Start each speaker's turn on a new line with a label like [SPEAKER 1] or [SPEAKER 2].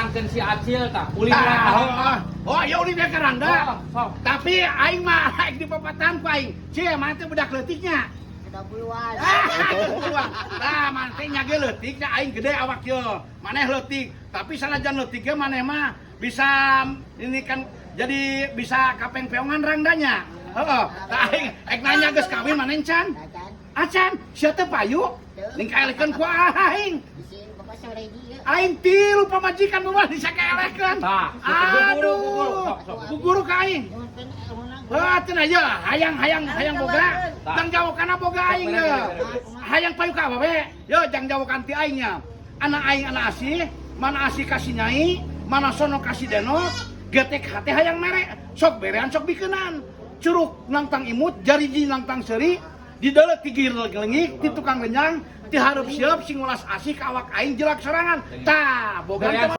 [SPEAKER 1] Nerangkeun si Acil tah. Ulin
[SPEAKER 2] Tah,
[SPEAKER 1] we ka Rangda.
[SPEAKER 2] Oh, ya ulin we ka Rangda.
[SPEAKER 1] Oh, sok.
[SPEAKER 2] Tapi aing mah aing dipapatahan ku aing. Cie, mana teh budak leutiknya?
[SPEAKER 3] 30-an.
[SPEAKER 2] Ah, 30-an. Tah, maneh teh nya ge leutik nya, aing gede awak ye. Maneh leutik, tapi sanajan leutik ge maneh mah bisa ini kan, jadi bisa kapeng-peongan Rangdanya. Heeh. Tah, aing aing nanya, geus kawin maneh can?
[SPEAKER 3] Acan.
[SPEAKER 2] Acan, sia teh payu? Ning kaelekeun ku aing.
[SPEAKER 3] Bisi bapak sore ieu.
[SPEAKER 2] Aing tilu pamajikan mah bisa kaelekeun.
[SPEAKER 1] Tah, guguru, guguru.
[SPEAKER 2] Aduh,
[SPEAKER 1] Sok, sok.
[SPEAKER 2] guguru ka aing. Heuh, cenah ye, hayang hayang hayang boga. Jang jawokana boga aing ye. Hayang payu ka awewe. Yo jang jawokan ti aing nya. Anak aing anak asih, mana asih kasih nyai, mana sono kasih denok, getek hate hayang mere, sok berean sok bikeunan. Curug nangtang imut, jariji nangtang seuri, di dalam tigir lengik, ti tukang renyang, ti hareup sieup sing welas asih ka awak aing jelak sorangan. Tah, boga.
[SPEAKER 1] Berean.